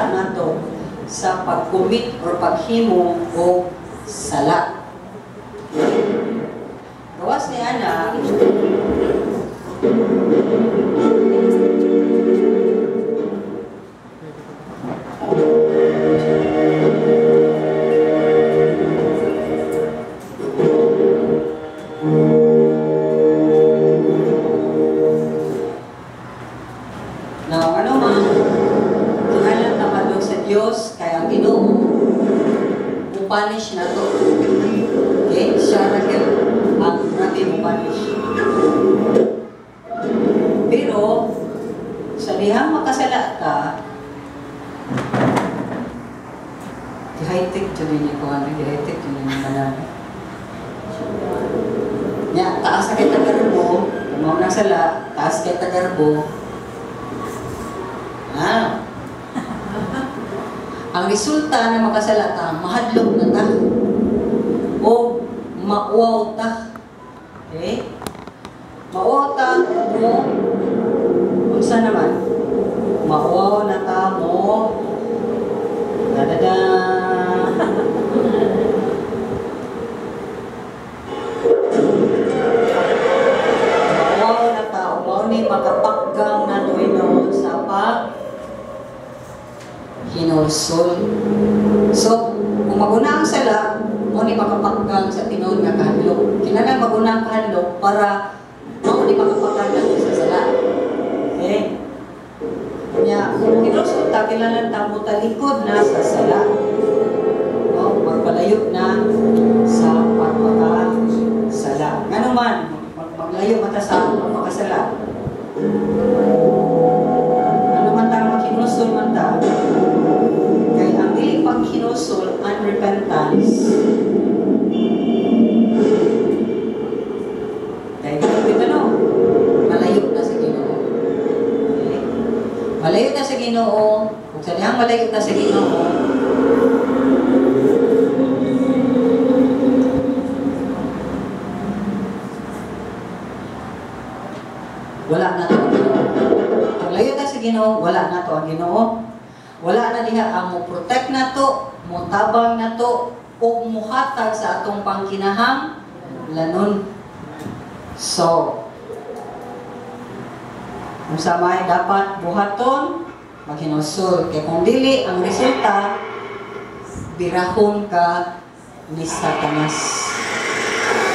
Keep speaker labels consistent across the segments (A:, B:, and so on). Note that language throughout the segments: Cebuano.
A: sala nato sa pag-commit or paghimo og sala. Gawas ni ana, now, ano man, kinahanglan ta padung sa Dios kay ang Ginoo mo-punish na to. Okay? Siya ra gyud ang grabe mo-punish. Pero sa dihang makasala ta, di-high-tech jud ni ko, ano, di-high-tech jud ni tanan. Nya, taas na kay tagarbo, mao nang sala, taas kay tagarbo. Ah. Ang resulta na makasala ta, mahadlok na ta o mauwaw ta. Okay? Mauwaw ta mo, unsa naman? Mauwaw na ta mo, da-da-da. Mauwaw na ta, mao ni makapakgang na tuwinon sa pag hinulsol. So, kung maguna ang sala, mao ni makapakgang sa tinuod nga kahadlok. Kinahanglan maguna ang kahadlok para mao ni makapakgang sa sala. Okay? Nya, kung hinulsol ta, kinahanglan ta mo talikod na sa sala. No, magpalayo na sa pagpakasala. Ngano man, maglayo man ta sa pagpakasala. Ano man ta maghinulsol man ta, kay ang dili paghinulsol, unrepentance. Kay dili no, malayo na sa Ginoo. Okay? Malayo na sa Ginoo, kung sa dihang malayo na sa Ginoo, wala na to ang Ginoo. Kung layo ta sa Ginoo, wala na to ang Ginoo. Wala na diha ang mo-protect na to, mo-tabang na to, o muhatag sa atong pangkinahang lanon. So, kung sa may dapat buhaton, maghinulsol. Kaya kung dili, ang resulta, birahon ka ni Satanas.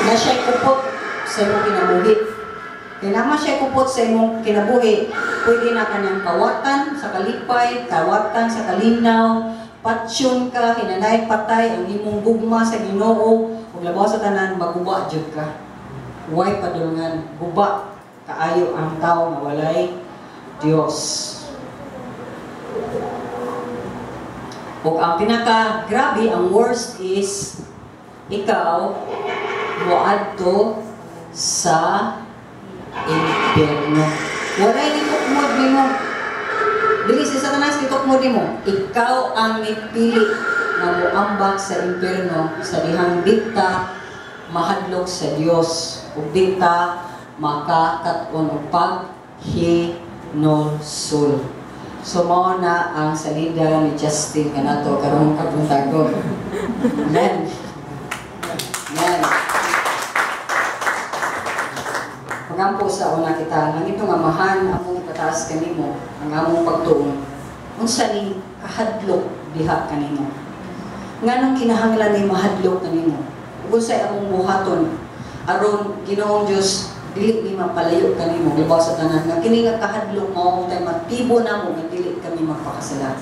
A: Na siya'y kupot sa imong kinabuhi. Kaya naman siya kupot sa imong kinabuhi, pwede na kanyang kawatan sa kalipay, kawatan sa kalinaw, patsyon ka, hinanay patay ang imong gugma sa Ginoo, ug labaw sa tanan maguba jud ka. Way padulngan, guba kaayo ang tawo nga walay Dios. Ug ang pinaka grabe, ang worst is ikaw moadto sa impyerno. Walay nitukmod nimo. Dili si Satanas nitukmod nimo. Ikaw ang nipili nga moambak sa impyerno sa dihang dikta mahadlok sa Dios ug dikta makakat-on og paghinulsol. So mao na ang salida ni Justin kanato karong kabuntagon. Amen. Amen. Pagampo sa una kita, langit nga Amahan, among ipataas kanimo ang among pagtuon. Unsa ning kahadlok diha kanimo? Nganong kinahanglan ni mahadlok kanimo? Ug unsay among buhaton aron Ginoong Dios dili mi mapalayo kanimo gibaw sa tanan nga kini nga kahadlok mao tay matibo namo nga dili kami magpakasala.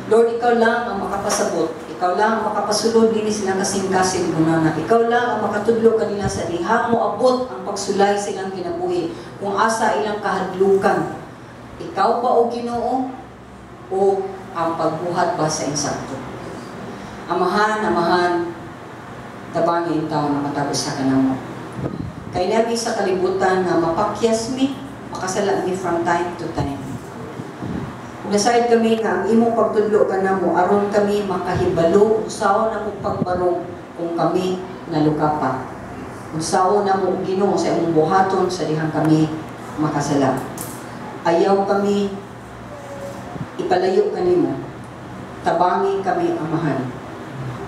A: Lord, ikaw lang ang makapasabot, ikaw lang ang makapasulod dinhi silang kasing-kasing gunana. Ikaw lang ang makatudlo kanila sa diha mo abot ang pagsulay sa ilang kinabuhi kung asa ilang kahadlukan. Ikaw ba o Ginoo o ang pagbuhat ba sa insakto? Amahan, Amahan, tabangi taon na matapos sa kanamo. Kay nami sa kalibutan nga mapakyas mi, makasala mi from time to time. Nasayod kami nga ang imong pagtudlo kanamo aron kami makahibalo unsaon namo pagbarong kung kami naluka pa. Unsaon namo Ginoo sa imong buhaton sa dihang kami makasala. Ayaw kami ipalayo kanimo. Tabangi kami, Amahan.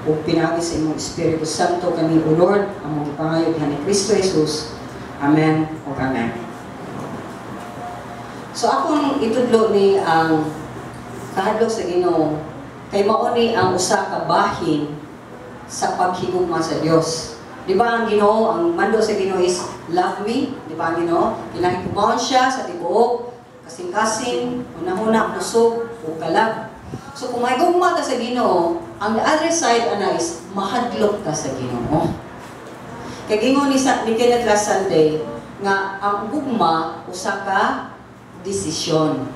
A: Ug pinaagi sa imong Espiritu Santo kami, O Lord, among gipangayo diha ni Kristo Jesus. Amen ug amen. So akong itudlo ni ang kahadlok sa Ginoo kay mao ni ang usa ka bahin sa paghigugma sa Dios. Di ba ang Ginoo, ang mando sa Ginoo is "Love me," di ba ang Ginoo? Kinahigugmaon siya sa tibuok, kasing-kasing, hunahuna, kusog, ug kalag. So kung mahigugma ka sa Ginoo, ang the other side ana is mahadlok ka sa Ginoo. Kay gingon ni Kenneth last Sunday nga ang gugma usa ka desisyon.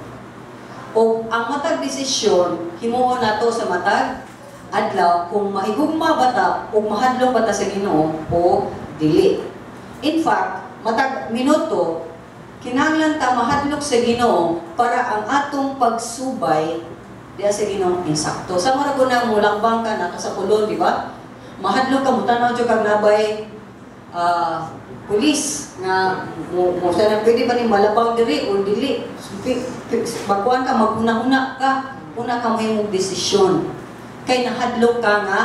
A: O ang matag desisyon himuon nato sa matag adlaw kung mahigugma ba ta o mahadlok ba ta sa Ginoo o dili. In fact, matag minuto kinahanglan ta mahadlok sa Ginoo para ang atong pagsubay diya sa Ginoo insakto. Sa mura ko na mulakbang ka naka sa kulon, di ba? Mahadlok ka, mutanaw jud kag nabay pulis nga mo sana, pwede ba ni malabang diri o dili? Magkuan ka, maghuna-huna ka, una ka mo desisyon. Kay nahadlok ka nga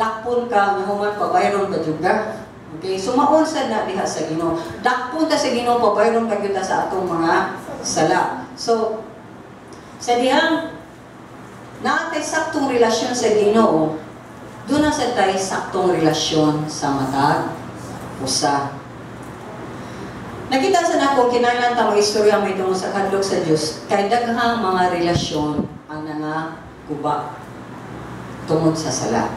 A: dakpon ka nga human pabayron ka jud ka. Okay, so maon sa na diha sa Ginoo. Dakpon ta sa Ginoo, pabayron ka gyud ta sa atong mga sala. So sa dihang naa tay saktong relasyon sa Ginoo, doon na sa tay saktong relasyon sa matag usa. Nakita sa nako kinahanglan ta mag-istorya may tungod sa kahadlok sa Dios kay daghang mga relasyon ang nangaguba tungod sa sala.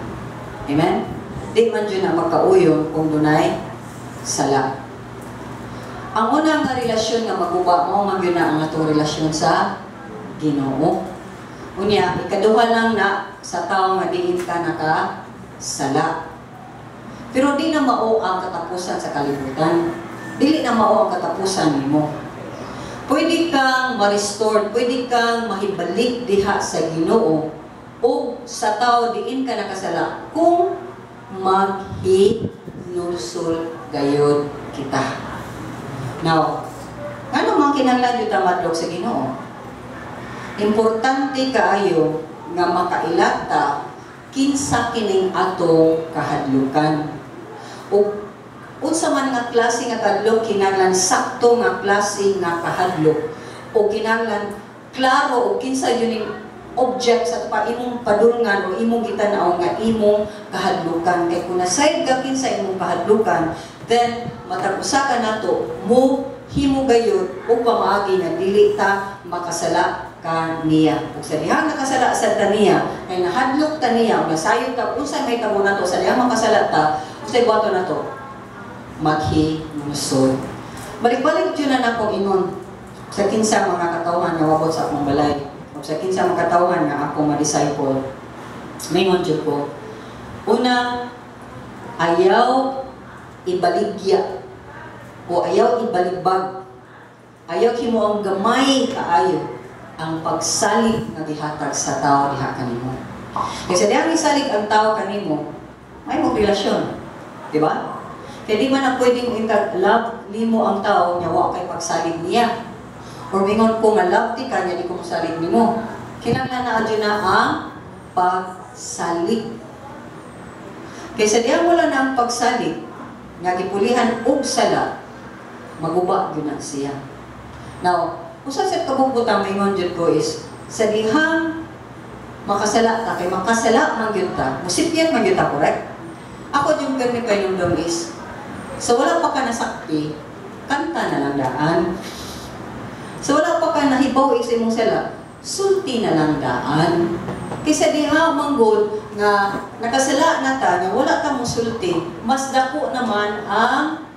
A: Amen? Di man jud na magkauyon kung dunay sala. Ang una nga relasyon nga maguba mao man gyud na ang atong relasyon sa Ginoo. Unya, ikaduha lang na sa tao nga diin ka nakasala. Pero di na mao ang katapusan sa kalibutan. Dili na mao ang katapusan nimo. Pwede kang ma-restore, pwede kang mahibalik diha sa Ginoo o sa tao diin ka nakasala kung maghinulsol gayod kita. Now, ngano man kinahanglan jud ta mahadlok sa Ginoo? Importante kaayo nga makailata kinsa kining atong kahadlukan. O unsa man nga klase nga kahadlok, kinahanglan sakto nga klase nga kahadlok o kinahanglan klaro o kinsa yun ning object sa pa imong padulngan o imong gitanaw nga imong kahadlukan. Kay kung nasayod ka kinsa imong kahadlukan, then matag usa ka nato mo himo gayud og pamaagi nga dili ta makasala kaniya. Ug sa dihang nakasala sad ta niya, kay nahadlok ta niya, o nasayod ta unsa may tamo nato sa dihang makasala ta, unsay buhaton nato? Maghinulsol. Balik-balik jud na nakong ingon sa kinsa mga katawhan nga wabot sa akong balay o sa kinsa mga katawhan nga ako ma-disciple. Maingon jud ko. Una, ayaw ibaligya o ayaw ibaligbag. Ayaw himo ang gamay kaayo ang pagsalig nga gihatag sa tao diha kanimo. Kay sa dihang isalig ang tao kanimo, may mo relasyon. Di ba? Kaya di man na pwedeng ingkag love nimo ang tao nya wa kay pagsalig niya. Or mingon ko nga love ti ka nya di ko mosalig nimo. Kinahanglan na adyo na ang pagsalig. Kay sa dihang wala na ang pagsalig nga gipulihan og sala, maguba gyud na siya. Now, usa sa kabubutang maingon jud ko is sa dihang makasala ta, kay makasala man gyud ta, musipyat man gyud ta, correct? Ako yung permi pahinumdom is sa wala pa ka nasakti, kanta na lang daan. Sa wala pa ka nahibaw sa imong sala, sulti na lang daan. Kaysa diha manggod nga nakasala na ta, nga wala ka musulti, mas dako naman ang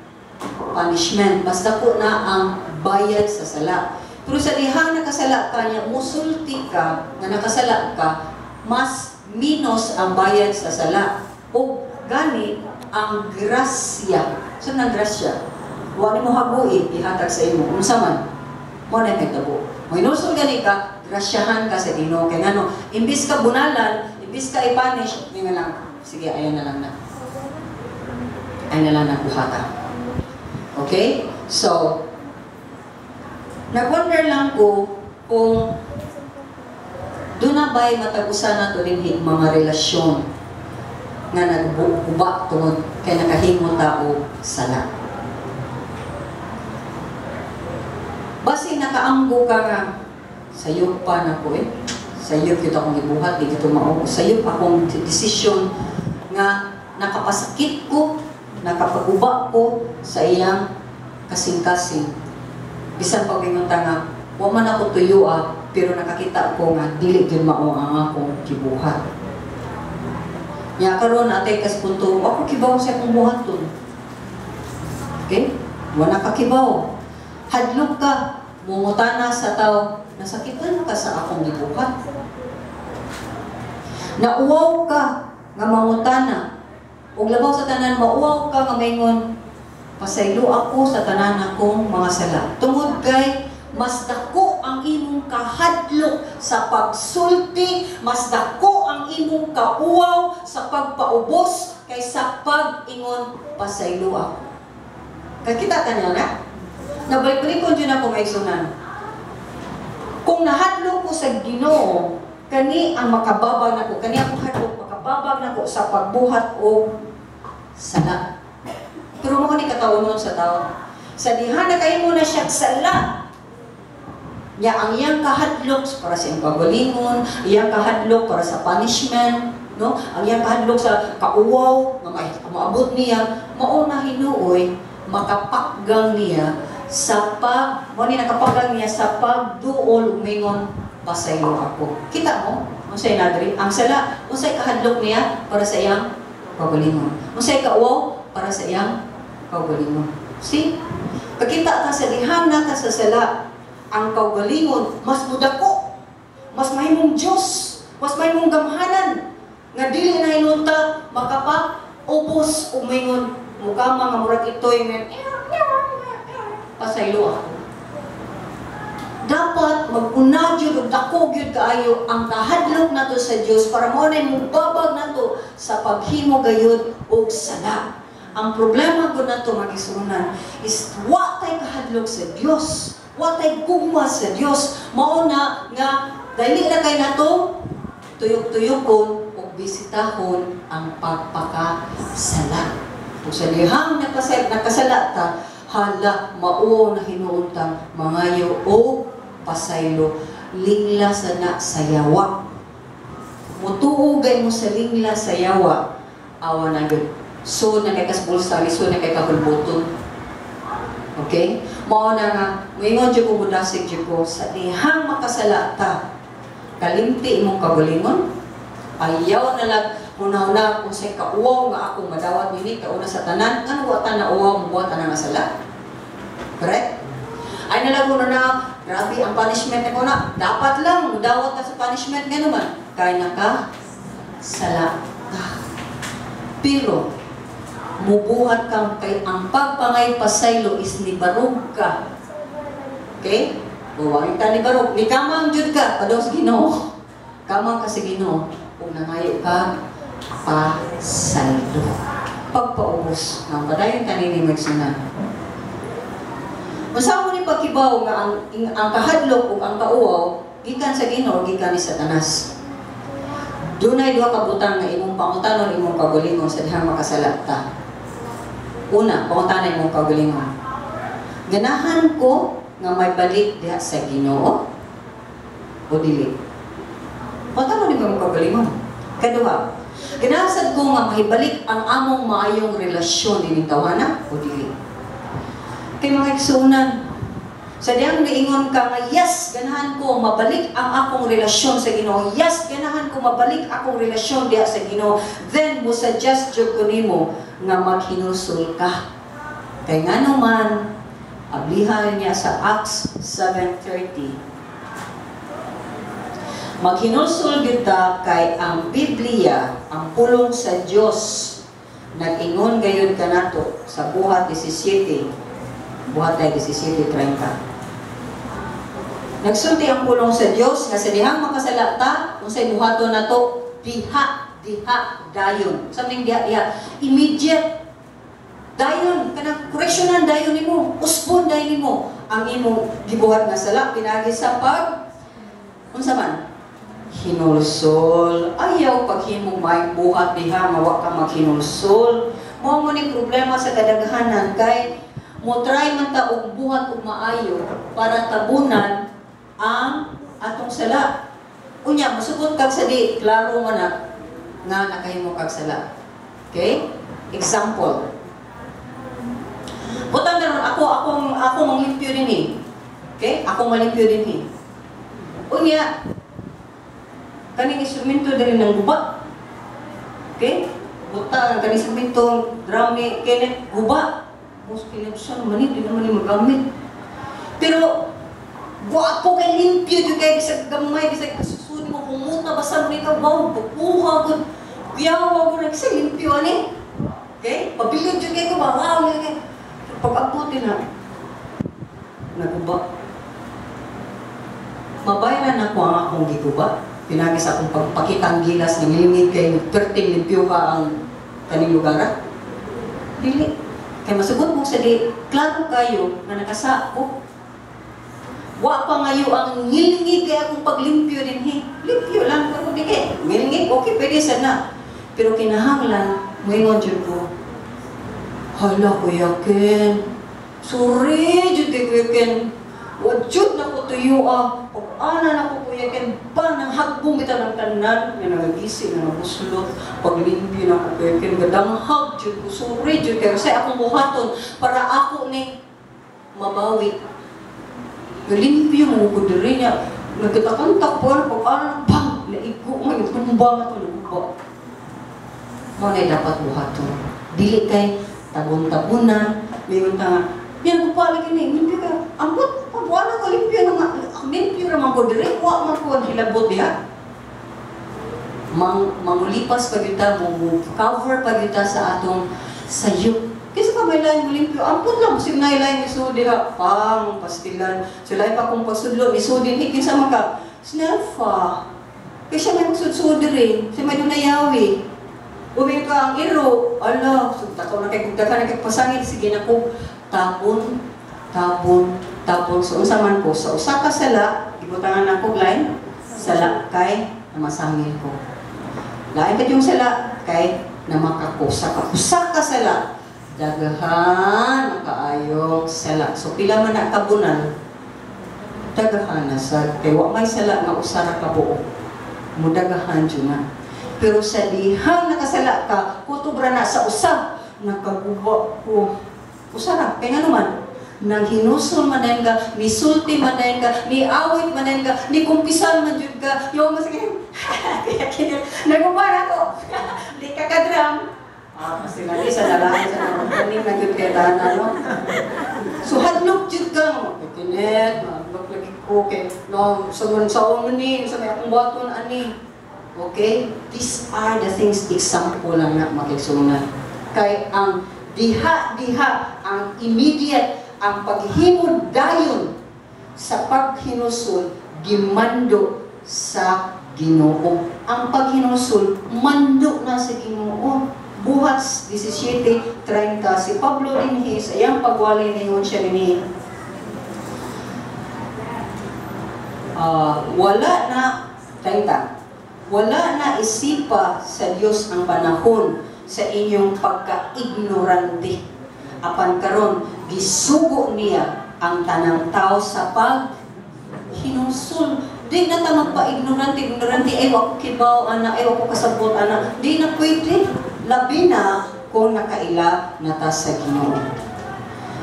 A: punishment, mas dako na ang bayad sa sala. Pero sa diha nakasala ka niya, musulti ka, nga nakasala ka, mas minus ang bayad sa sala. O gani, ang grasya. Saan ang grasya? Wa nimo haguin, ihatag sa imo. Unsa man? Mo na mahitabo. Mohinulsol gani ka, grasyahan ka sa Ginoo. Kay ngano, imbis ka bunalan, imbis ka i-punish, nga lang, sige, ayaw na lang na. Ayaw na lang na buhata. Okay? So, nag-wonder lang ko kung Duna ba'y matag usa nato dinhi mga relasyon nga nagguba tungod kay nakahimo ta og sala? Basin nakaamgo ka nga, sayop pa na ko eh. Sayop kita akong gibuhat, di kito mao. Sayop akong desisyon nga nakapasakit ko, nakapaguba ko sa iyang kasing-kasing. Bisan pag ingon ta nga, wa man ako tuyo ah, pero nakakita ko nga dili gyud mao ang akong gibuhat. Nya karon atay kas punto, ako kibaw sa akong buhaton. Okay? Wala ka kibaw. Hadlok ka, mungutana sa tao, nasakitan ka sa akong gibuhat. Nauwaw ka nga mangutana. Ug labaw sa tanan, mauwaw ka nga maingon, pasaylo ako sa tanan akong mga sala. Tungod kay mas dako ang imong kahadlok sa pagsulti, mas dako ang imong kauwaw sa pagpaubos kaysa pag-ingon, pasaylo ako. Kakita ta niya na? Nabalik-balikon dyan ako maigsunan. Kung nahadlok ko sa Ginoo, kani ang makababag nako, kani akong hadlok makababag nako sa pagbuhat og sala. Pero mo ni katawon sa tao. Sa diha na kayo na siya sala. Nya ang iyang kahadlok para sa iyang kagalingon, iyang kahadlok para sa punishment, no? Ang iyang kahadlok sa kauwaw nga maabot niya, mao na hinuoy makapakgang niya sa pag, mo ni nakapakgang niya sa pagduol mingon pasaylo ako. Kita mo, unsay nadri ang sala, unsay kahadlok niya para sa iyang kaugalingon, unsay kauwaw para sa iyang kaugalingon. See? Kakita ta sa dihang nata sa sala, ang kaugalingon mas mudako, mas mahimong Dios, mas mahimong gamhanan nga dili na hinunta makapa-ubos ug mingon mukha mga murag itoy men pasaylo ako. Dapat mag-una gyud og dako gyud kaayo ang kahadlok nato sa Dios para mao nay mubabag nato sa paghimo gayud og sala. Ang problema gud nato magisunan is wa tay kahadlok sa Dios, wa tay gugma sa Dios. Mao na nga dali na kay nato tuyok-tuyokon ug bisitahon ang pagpakasala. Kung sa dihang nakasala ta, hala, mao na hinuon ta, mangayo o pasaylo, lingla sa na sayawa. Mutuugay mo sa lingla sayawa, awa na yun. So na kay kasbulsa, so na kay kahulbuton. Okay? Mao na nga, muingon dyan ko, mudasig dyan ko, sa dihang makasala ta, kalimti imong kagalingon, ayaw na lang, una-una kung sa'y kauwaw nga akong madawat nini, kauna sa tanan, nga wa ta na uwaw, mubuhat na nga sala. Correct? Ay nalang una na, grabe ang punishment ko na, dapat lang, mudawat ka sa punishment nga naman, kaya naka, sala ka. Pero, mubuhat kang kay ang pagpangay pasaylo is nibarog ka. Okay? Buwangin ka nibarog. Ni kamang jud ka, padong sa Ginoo. Kamang ka sa Ginoo, kung nangayo ka, pasaylo. Pagpaubos. Nang padayon kanini magsunan. Unsa mo ni pagkibaw nga ang kahadlok ug ang kauwaw gikan sa Ginoo, gikan ni Satanas? Dunay duha ka butang nga imong pangutanon imong kaugalingon sa dihang makasala ta. Una, pangutana imong kaugalingon. Ganahan ko nga may balik diha sa Ginoo o dili? Pangutanon imong kaugalingon. Kaduha, ganahan sad ko nga mahibalik ang among maayong relasyon nining tawhana o dili? Kay mga igsuonan, sa diyang niingon ka nga, yes, ganahan ko mabalik ang akong relasyon sa Ginoo. Yes, ganahan ko mabalik akong relasyon diha sa Ginoo. Then, mo suggest jud ko nimo nga maghinulsol ka. Kay nga naman, ablihan niya sa Acts 7:30. Maghinulsol gyud ta kay ang Biblia, ang pulong sa Dios, nag-ingon gayud kanato sa Buhat 17. Buhat ay 17:30. Nagsulti ang pulong sa Dios nga sa dihang makasala ta, unsay buhaton nato, diha, diha, dayon. Something diha, diha. Immediate. Dayon, kanang correctionan dayon nimo, usbon dayon nimo ang imong gibuhat nga sala pinaagi sa pag unsa man? Hinulsol. Ayaw paghimo may buhat diha nga wa ka maghinulsol. Mao mo ni problema sa kadaghanan kay mo try man ta og buhat og maayo para tabunan ang atong sala. Unya mosugot kag sa di klaro man na nga nakahimo kag sala. Okay? Example. Butang karon ako akong ako manglimpyo dinhi. Okay? Ako malimpyo dinhi. Unya kaning instrumento diri nang guba. Okay? Butang kaning instrumento, drum ni Kenneth, guba. Boss Kenneth, siya naman ni, di naman ni magamit. Pero guwapo kay limpyo jud kay bisag gamay, bisag kasusud mo kumuta basta mo ikaw, wow, buha gud. Kuyawa gud kasi limpyo ani. Okay? Pabilin jud kay ko ba, wow, kay. Pag abot din na naguba. Mabayaran ako ang akong giguba. Pinagi sa akong pagpakitang gilas ng lingid kay perting limpyo ka ang kaning lugar. Ah. Dili. Kay masugot mo sa di, klaro kayo nga nakasako. Wa pa ngayo ang ngilngig kay akong paglimpyo dinhi. Limpyo lang pero di kay ngilngig, okay, pwede sa na. Pero kinahanglan moingon jud ko. Hala, Kuya Ken. Sorry jud kay Kuya Ken. Wajud na ko tuyo ah. Pag ana na ko, Kuya Ken, ba nang hagbong bitaw ng tanan nga nagagisi nga nabuslot paglimpyo na ko, Kuya Ken, gadanghag jud ko. Sorry jud kay say akong buhaton para ako ni mabawi. Galimpyo mo ko diri niya. Nagkatakantak po, pag ana bang naigo man yung tumba nga to naguba. Mao na dapat buhaton. Dili kay tabon-tabunan, mayon ta nga, yan ko pa lagi ni, limpyo ka. Ambot, wala ko limpyo na nga, limpyo ra man ko diri, wa man ko ang hilabot diha. Mangulipas pa gyud ta, mo cover pa gyud ta sa atong sayop. Kaysa pa may lain mo limpyo, ampot lang, basig na lain misud diha, pang pastilan. So lain pa kung pagsudlo, misud din, kinsa man ka, Snelfa. Kaysa may magsudsud diri, siya may dunayawi. Uwi ka ang iro, ala, takaw na kay kung daghan na kay pasangil, sige na ko, tabon, tabon, tabon. So unsa man ko, sa usa ka sala, ibutangan na ko line, sala kay namasangil ko. Lain ka yung sala kay namakakusa ka. Usa ka sala, daghan kaayong sala. So pila man na tabunan, daghan na sa kay wa may sala nga usa ra ka buok. Mudagahan jud na. Pero sa dihang nakasala ka, kutob ra na sa usa, nakaguba ko. Usa ra, kay ngano man, nang hinusol man dayon ka, nisulti man dayon ka, niawit man dayon ka, nikumpisal man jud ka, yung mas kaya kaya naguba na ko. Di ka kadram. Ah, kasi lagi sa dalaan sa mga kuning na jud kay tanan, no? So hadlok jud ka mo. Kinet, hadlok lagi ko kay no sa man sa ni sa may akong buhaton ani. Okay? These are the things, example lang na makigsunan. Kay ang diha-diha, ang immediate, ang paghimo dayon sa paghinusol, gimando sa Ginoo. Ang paghinusol, mando na sa Ginoo. Buhat 17:30, si Pablo dinhi sa iyang pagwali ningon siya dinhi. Wala na 30. Wala na isipa sa Dios ang panahon sa inyong pagka-ignorante. Apan karon gisugo niya ang tanang tao sa paghinusol. Di na ta magpa-ignorante, ignorante, ay wa ko kibaw ana, ay wa ko kasabot ana. Di na pwede. Labi na kung nakaila na ta sa Ginoo.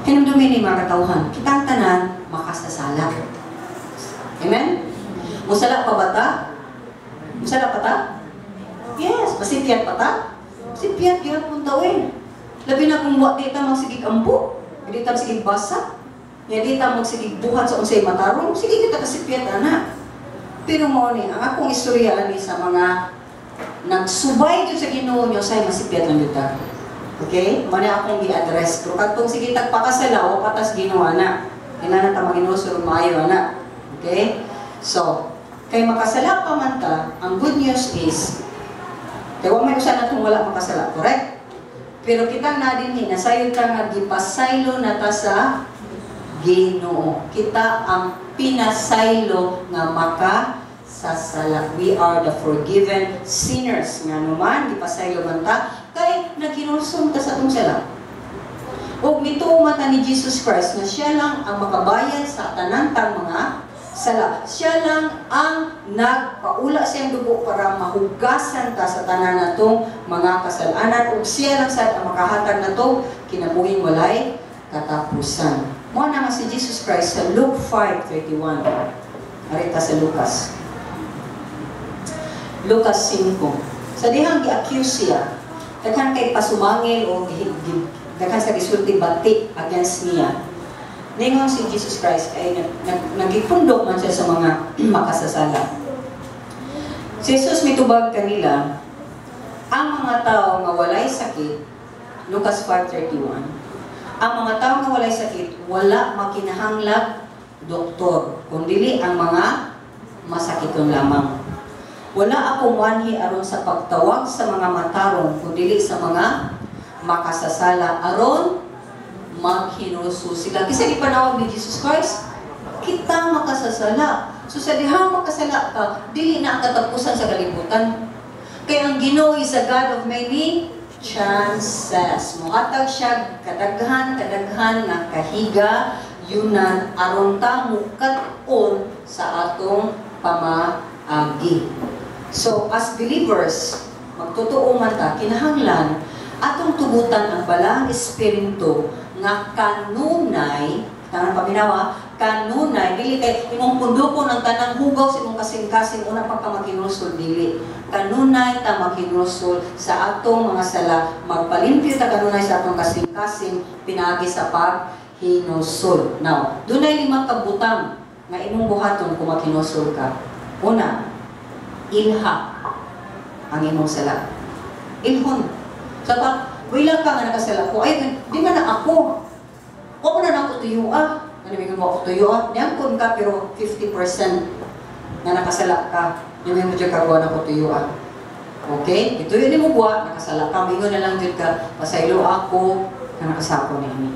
A: Hinumdumi ni mga katawhan, kitang tanan makasasala. Amen? Musala pa ba ta? Musala pa ta? Yes, masipyat pa ta? Masipyat gyapon ta oy. Labi na kung wa di ta magsigig ampo, di ta magsigig basa, nya di ta magsigig buhat sa unsay matarong, sige kita kasipyat ana. Pero mao ni ang akong istorya ani sa mga nagsubay jud sa Ginoo nyo say masipyat lang jud ta. Okay? Mao ni akong gi-address. Pero kadtong sige tagpakasala wa patas Ginoo ana. Kinahanglan ta maginusol maayo ana. Okay? So, kay makasala pa man ta, ang good news is kay wa may usa natong wala makasala, correct? Pero kitang na dinhi nasayod ta nga gipasaylo na ta sa Ginoo. Kita ang pinasaylo nga makasala. sa sala. We are the forgiven sinners. Nga naman, gipasaylo man ta, kay naghinulsol ta sa atong sala. O mituo man ta ni Jesus Christ na siya lang ang makabayad sa tanan tang mga sala. Siya lang ang nagpaula sa iyang dugo para mahugasan ta sa tanan natong mga kasalanan, ug siya lang sad ang makahatag nato kinabuhing walay katapusan. Mao na nga si Jesus Christ sa Luke 5:31. Arita sa Lucas. Lucas 5. Sa dihang gi-accuse siya, daghan kay pasumangil o daghan sa gisulti bati against niya. Ningon si Jesus Christ ay nagipundok man siya sa mga makasasala. Si Jesus mitubag kanila, ang mga tao nga walay sakit, Lucas 5:31, ang mga tao nga walay sakit, wala makinahanglag doktor, kundili ang mga masakiton lamang. Wala ako muanhi aron sa pagtawag sa mga matarong, kundili sa mga makasasala aron maghinulsol sila. Kinsa gipanawag ni Jesus Christ? Kita makasasala. So sa dihang makasala ka, dili na ang katapusan sa kalibutan. Kaya ang Ginoo is a God of many chances. Muhatag siya kadaghan, kadaghan nga kahigayunan aron ta mukat-on sa atong pamaagi. So as believers, magtotoo man ta, kinahanglan atong tugutan ang Balaang Espiritu nga kanunay, tanang paminawa, kanunay, dili kay imong pundukon ang tanang hugaw sa imong kasing-kasing una pa ka maghinulsol, dili. Kanunay ta maghinulsol sa atong mga sala, magpalimpyo ta kanunay sa atong kasing-kasing pinaagi sa paghinulsol. Now, dunay lima ka butang nga imong buhaton kung maghinulsol ka. Una, ilha ang imong sala. Ilhon. Sa pa, wala ka nga nakasala ko. Ay, di man na ako. Wa mo na nako tuyo ah. Ano may ko tuyo ah? Niyangkon ka pero 50% na nakasala ka. Yung mo dyan ka na ko tuyo ah. Okay? Ituyo ni mo buwa, nakasala ka. Mingon na lang dyan ka, pasaylo ako, na nakasako ni ini.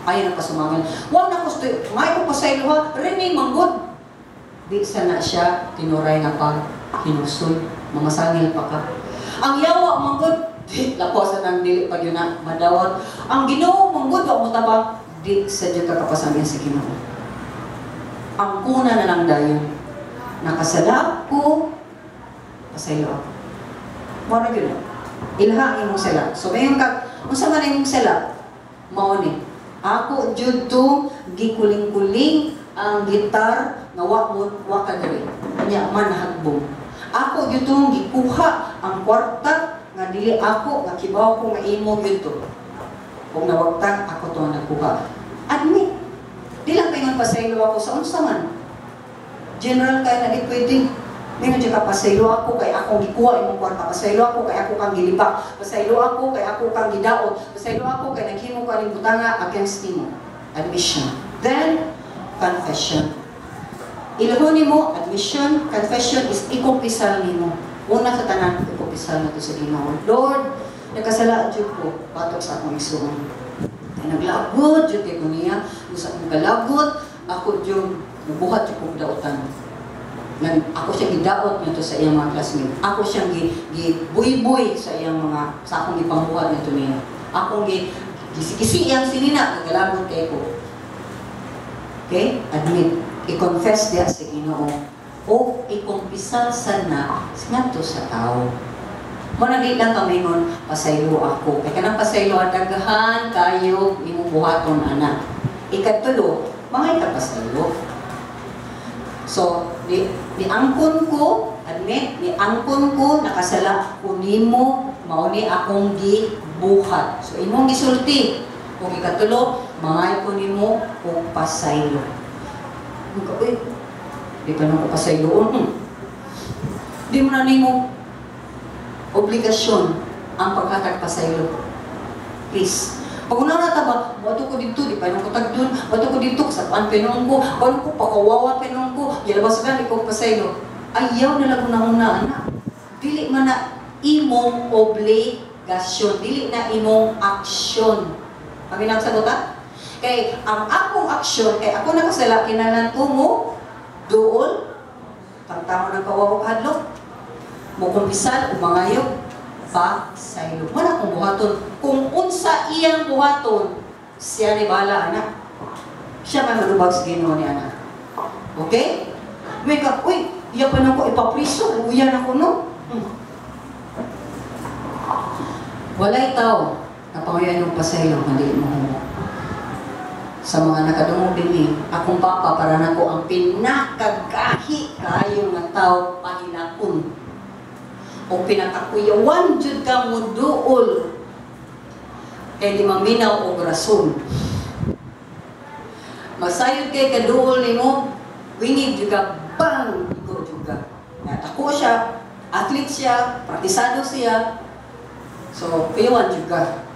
A: Ayaw na pasumangin. Wa na ko tuyo. May ko pasaylo ha, rining manggod. Di sana siya tinuray nga pag hinusol. Mamasangil pa ka. Ang yawa manggod, di lapo sa nang dili pag yun na madawat. Ang Ginoo manggod wa mo tabang, di sa dyan ka kapasangil sa Ginoo. Ang kuna na lang dayon. Nakasala ko, pasaylo ako. Mao na yun. Ilha ang imong sala. So mayon ka, unsa man imong sala? Mao ni. Ako jud to gikuling-kuling ang gitar nga wa mo wa ka diri. Nya man hagbong. Ako jud to gikuha ang kwarta nga dili ako nga kibaw ko nga imo gyud to. Kung nawagtang ako to ang nagkuha. Admit. Di lang paingon pasaylo ako sa unsa man. General kay na di pwede. Mingon jud ka, pasaylo ako kay akong gikuha imong kwarta, pasaylo ako kay ako kang gilibak, pasaylo ako kay ako kang gidaot, pasaylo ako kay naghimo ka ning butanga against nimo. Admission. Then confession. Ilahon nimo admission, confession is ikumpisal nimo. Una sa tanan, ikumpisal na to sa Ginoo. Lord, nakasala jud ko batok sa akong igsuon. Kay naglagot jud kay ko niya, sa akong kalagot, ako jud nabuhat jud kong daotan. Nag, ako siyang gidaot nito sa iyang mga classmate. Ako siyang gibuyboy sa iyang mga, sa akong gipambuhat nito niya. Akong gisigisi iyang sinina, nagalagot kay ko. Okay? Admit. I-confess diya sa Ginoo o ikumpisal sa na ngadto sa tao. Mo na di lang kamingon, pasaylo ako. Kay kanang pasaylo, daghan kayo imong buhaton ana. Ikatulo, mga ikapasaylo. So, ni angkon ko, admit, ni angkon ko, nakasala ko nimo, mao ni akong gibuhat. So, imong gisulti. Kung ikatulo, mangay ko nimo og pasaylo. Uy, di pa nung ko pasayloon. Di mo na nimo obligasyon ang paghatag pasaylo. Please. Pag una na ta ba, bato ko dito, di pa nung ko tagdun, bato ko dito, kasapan pinuon ko, bato ko, pakawawa pinuon ko, yalabas ka, di ko pasaylo. Ayaw na lang una-una, anak. Dili man na imong obligasyon, dili na imong aksyon. Kami nang sagot, ha? Kay ang akong aksyon, kay ako nakasala, kinalan ko mo, dool, tao nagkauwaw og hadlok, mukumpisal o mangayo pasaylo. Wala kong buhaton. Kung unsa iyang buhaton, siya ni bahala ana. Siya may manubag sa Ginoo ni ana. Okay? May ka, uy, iya pa na ko ipapriso, uyan ako, no? Walay tao na pangayan yung pasaylo, hindi mo humok. Sa mga nakadungog din eh, akong papa para nako ang pinakagahi kaayo nga tao pahilakon. O pinakakuyawan jud ka mo duol kay di maminaw og rason. Masayod kay kaduol nimo, wingig jud ka, bang, igo jud ka. Ako siya, athlete siya, praktisado siya. So, kuyawan jud ka.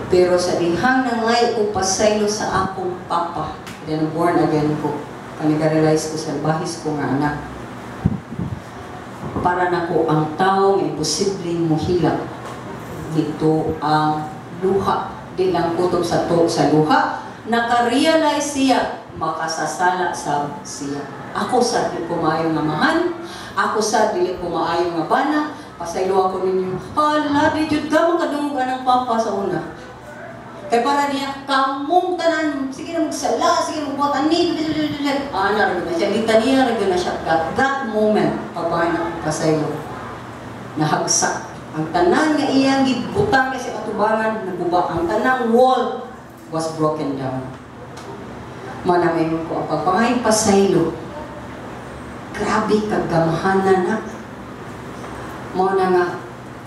A: Pero sa dihang nangay ko pasaylo sa akong papa, then born again ko, paniga-realize ko sa bahis ko nga anak. Para nako ang tao nga imposibleng mohilak dito ang luha. Di lang kutob sa to sa luha, naka-realize siya, makasasala sa siya. Ako sa di ko maayo nga amahan, ako sa dili ko maayo nga bana, pasaylo ako ninyo. Hala, di jud ka makadungog anang papa sa una. Kay para niya, kamong tanan, sige na magsala, sige na magbuhat, ani, ana, rin na siya, litaniya, rin na siya. At that moment, pagpahay na pasaylo, nahagsak. Ang tanan nga iyang gibutang kasi katubangan, naguba. Ang tanang wall was broken down. Manamay ko, ang pagpangay pasaylo, grabe kagamahanan na. Mao na nga,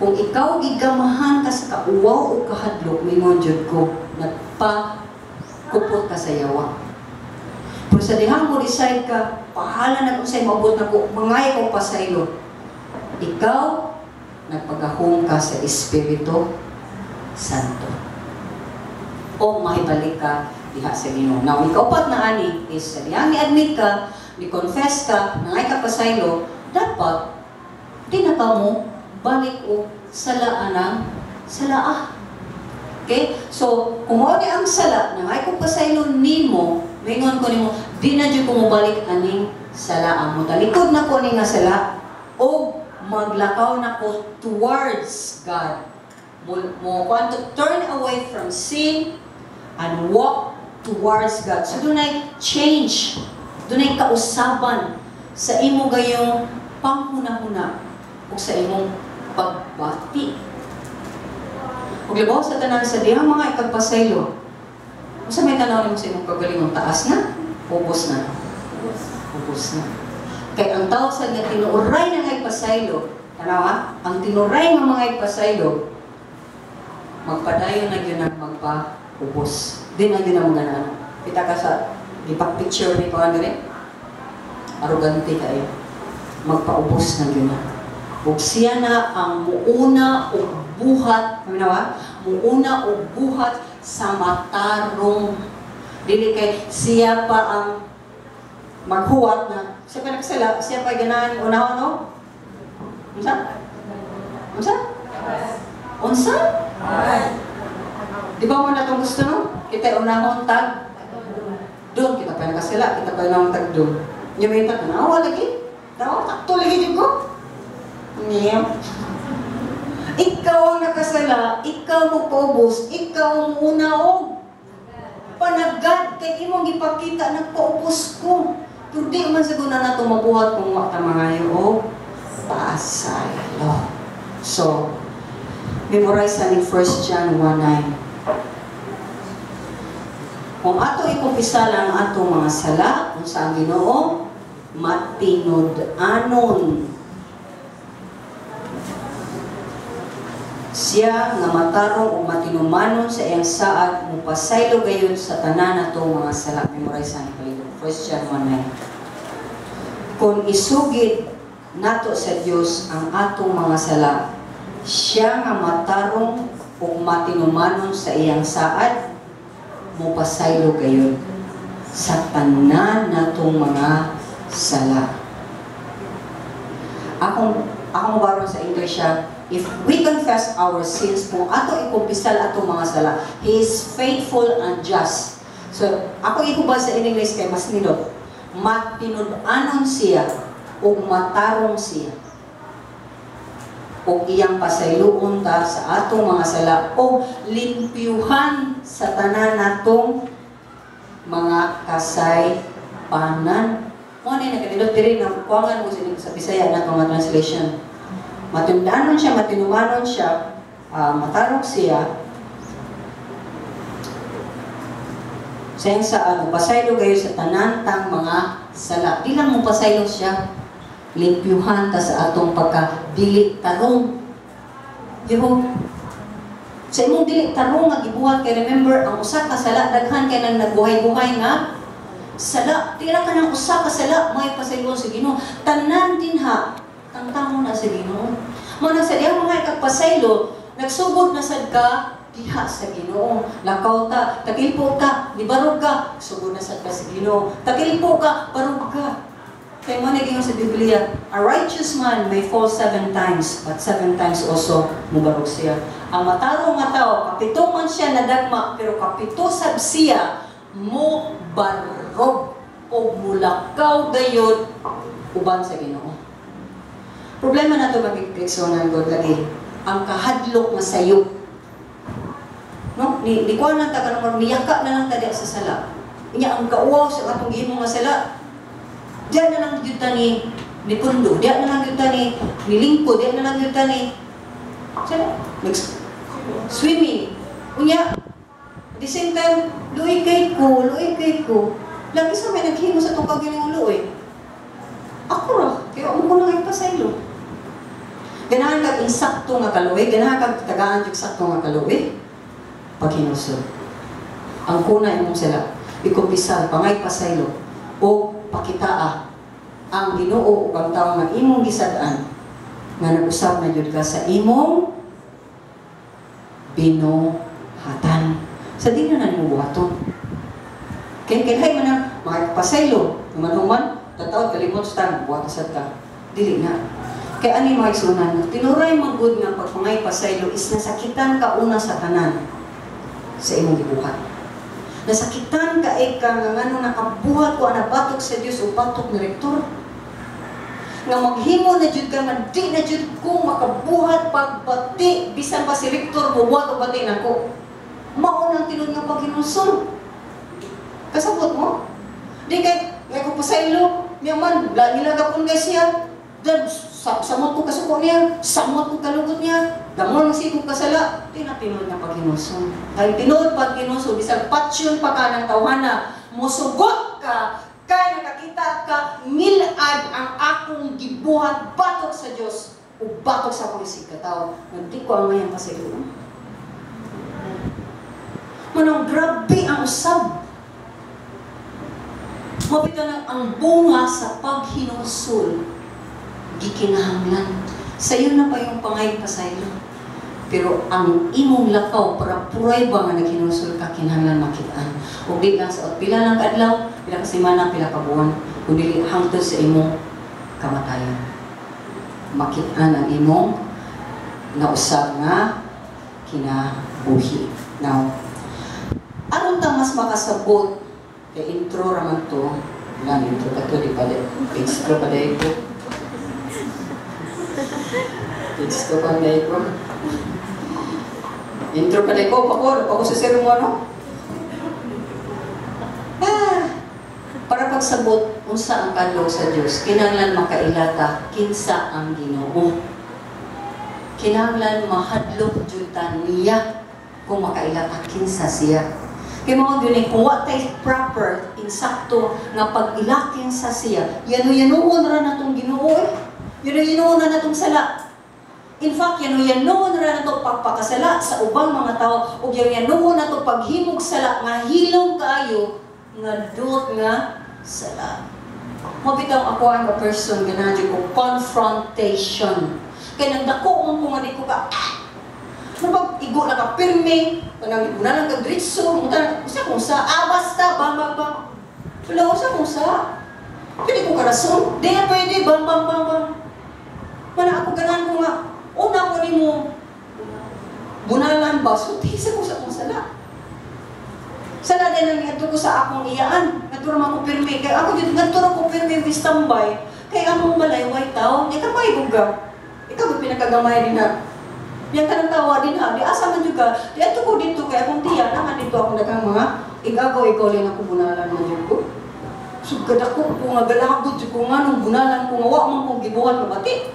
A: kung ikaw gigamahan ka sa kauwaw o kahadlok, mingon jud ko, nagpa-kupot ka sa yawa. Pero sa dihang mo decide ka, pahala na kung sa'yo maabot na ko, mangay ko pasaylo. Ikaw, nagpagahong ka sa Espiritu Santo. O mahibalik ka diha sa Ginoo. Now, ikaupat na ani is sa dihang ni-admit ka, ni-confess ka, nangay ka pasaylo, dapat di na ka mo balik o salaan ang salaa. Okay? So, kung mao ni ang sala, nangay ko pasaylo nimo, mingon ko nimo, di na jud ko mobalik aning sala. Mo talikod na ko ni nga sala o maglakaw na ko towards God. Mo want to turn away from sin and walk towards God. So, dunay change, dunay kausaban sa imo gayong panghuna-huna o sa imong pagbati. Ug labaw sa tanan sa dihang mga ikagpasaylo, unsa may tanaw nimo sa imong kagalingon, taas na, ubos na? Ubos na. Kay ang tao sa nga tinuray nga pasaylo, tanaw ha, ang tinuray nga mga pasaylo, magpadayon na gyud ang magpaubos. Di na gyud ang mga. Kita ka sa gipak-picture ni kuan diri. Arugante kayo. Magpaubos na gyud na. Ug siya na ang muuna og buhat, paminaw, muuna og buhat sa matarong. Dili kay siya pa ang maghuwat na siya pa nagsala, siya pa ganahan unahon, no? Unsa? Unsa? Unsa? Di ba mo na itong gusto, no? Kita unahon tag doon, kita pa nakasala, kita pa unahon tag doon. Yung may tag, nawa lagi. Tawa, takto lagi din ko. Niya. Ikaw ang nakasala, ikaw mo paubos, ikaw ang unaog. Panagad, kay imong gipakita, nagpaubos ko. Pero di man siguro na nato mabuhat kung wa ta mangayo o pasaylo. So, memorize sa 1 John 1:9. Kung ato ikumpisala ang atong mga sala, kung sa ang Ginoo, matinud-anon siya nga matarong o matinumanon sa iyang saad, mupasaylo gayon sa tanan natong mga sala. Memorize sa palito. 1 John 1:9. Kung isugid nato sa Dios ang atong mga sala, siya nga matarong o matinumanon sa iyang saad, mupasaylo gayon sa tanan natong mga sala. Akong baron sa English siya, if we confess our sins, kung ato ikumpisal atong mga sala, He is faithful and just. So, ako ihubad sa English kay mas nindot. Matinud-anon siya. Ug matarong siya. Ug iyang pasayloon ta sa atong mga sala o limpyuhan sa tanan natong mga kasaypanan. Mo ni nakanindot diri nga kuangan mo sa Bisaya na nga translation. Matindanon siya, matinumanon siya, matarong siya. Sayang sa ano, pasaylo kayo sa tanan tang mga sala. Di lang mo pasaylo siya, limpyuhan ta sa atong pagka dili tarong. Diho, sa imong dili tarong nga gibuhat kay remember ang usa ka sala daghan kay nang nagbuhay-buhay nga sala. Tira ka ng usa ka sala may pasaylo sa Ginoo. Tanan dinha tangtamo na sa Ginoo. Mo nang sa diyang mga ikagpasaylo, nagsugod na sad ka diha sa Ginoo. Lakaw ta, takilpo ka, nibarog ka, sugod na sad ka sa Ginoo. Takilpo ka, barog ka. Kaya mo naging sa Biblia, a righteous man may fall 7 times, but 7 times also mubarog siya. Ang matarong nga tao, kapito man siya nadagma, pero kapito sab siya mo barog o mulakaw gayod uban sa Ginoo. Problema na ito magigiksonan God lagi, ang kahadlok nga sayo. No? Ni kuha lang ta kanang niyaka na lang ta diya sa sala. Inya ang kauwaw sa atong gihimo nga sala. Diyan na lang gyud ta ni pundo, diyan na lang gyud ta ni lingkod, diyan na lang gyud ta ni sala. Swimming. Unya, at the same time, luoy kay ko, luoy kay ko. Lagi sa may naghimo sa itong kagaling luoy. Ako ra, kaya amo ko na ngayon pasaylo. Ganahan kag insakto nga kaluoy, ganahan kag tagaan yung sakto nga kaluoy. Paghinusod. Ang kuna imong sala, ikumpisal, pangay pasaylo, o pakitaa ang Ginoo ug ang tawo nga imong gisad-an nga nag-usab na jud ka sa imong binuhatan. Sa di na nimo buhaton. Kay kay man ang makapasaylo, human-human, tataod kalimot sa buhat sad ka. Dili na. Kay ani mga igsuonan, tinuray man gud nga pagpangay pasaylo is nasakitan ka una sa tanan sa imong gibuhat. Nasakitan ka ka nga ngano nakabuhat ko ana batok sa Dios o batok ni rektor. Nga maghimo na jud ka nga di na jud ko makabuhat pagbati bisan pa si rektor mobuhat og bati nako. Mao nang tinuod nga paghinulsol. Kasabot mo? Di kay ngay ko pasaylo, niya man nilagapon kay siya. Dan samot ko kasuko niya, samot ko kalugot niya, damon si ko kasala. Di na tinuod nga paghinulsol. Kay tinuod paghinulsol bisag patsyon pa ka ng tawhana, mosugot ka kay nakakita ka milad ang akong gibuhat batok sa Dios ug batok sa akong isig katawo. Nagdi ko ang ngayon pasaylo. Manong grabe ang usab. Mapita nang ang bunga sa paghinulsol gikinahanglan. Sayo na pa yung pangay pasaylo. Pero ang imong lakaw para puray ba nga naghinulsol ka kinahanglan makitaan. Ug di lang sa pila lang kaadlaw, pila ka semana, pila ka buwan, kundi hangtod sa imong kamatayon. Makitaan ang imong nausab nga kinabuhi. Now, aron ta mas makasabot kay intro raman to, wala intro pa to, di pa page 2 pa dahil ko. Page 2 pa dahil ko. Intro pa dahil ko, pako sa sermon, no? Para pagsabot, unsa ang kadlok sa Dios, kinahanglan makailata, kinsa ang Ginoo. Kinahanglan mahadlok jud ta niya kung makailata kinsa siya. Kay mao gyud ni kung wa tay proper insakto nga pag-ilakin sa siya, yano-yanuon ra natong Ginoo eh. Yano-yanuon ra natong sala. In fact, yano-yanuon ra natong pagpakasala sa ubang mga tao ug yano-yanuon nato paghimog sala nga hilom kaayo nga duot nga sala. Mao bitaw ako ang person ganahan jud ko confrontation. Kay nagdako man ko nga di ko ka mapag igo na ka pirme, kanang una lang kag diretso, usa kung sa, basta, bang, bang, bang. Wala, usa kung sa. Pwede ko karason, di na pwede, bang, bang, bang, bang. Mana ako ganahan ko nga, una ko nimo, bunalan ba, so, tisa ko sa kung sala. Sala din ang ngadto ko sa akong iyaan, ngadto ra man ko pirme, kaya ako dito, ngadto ra ko pirme, may standby. Kay among balay way tao, di ka pa ka. Ikaw ba pinakagamay din na? Yang kanang tawa din ha, di asa man jud ka. Di adto ko dito kay akong tiya, naman dito akong daghang mga igagaw, ikaw lang ako bunalan man jud ko. So kadako ko nga galabot jud ko nga nung bunalan ko nga wa man ko gibuhat nga bati.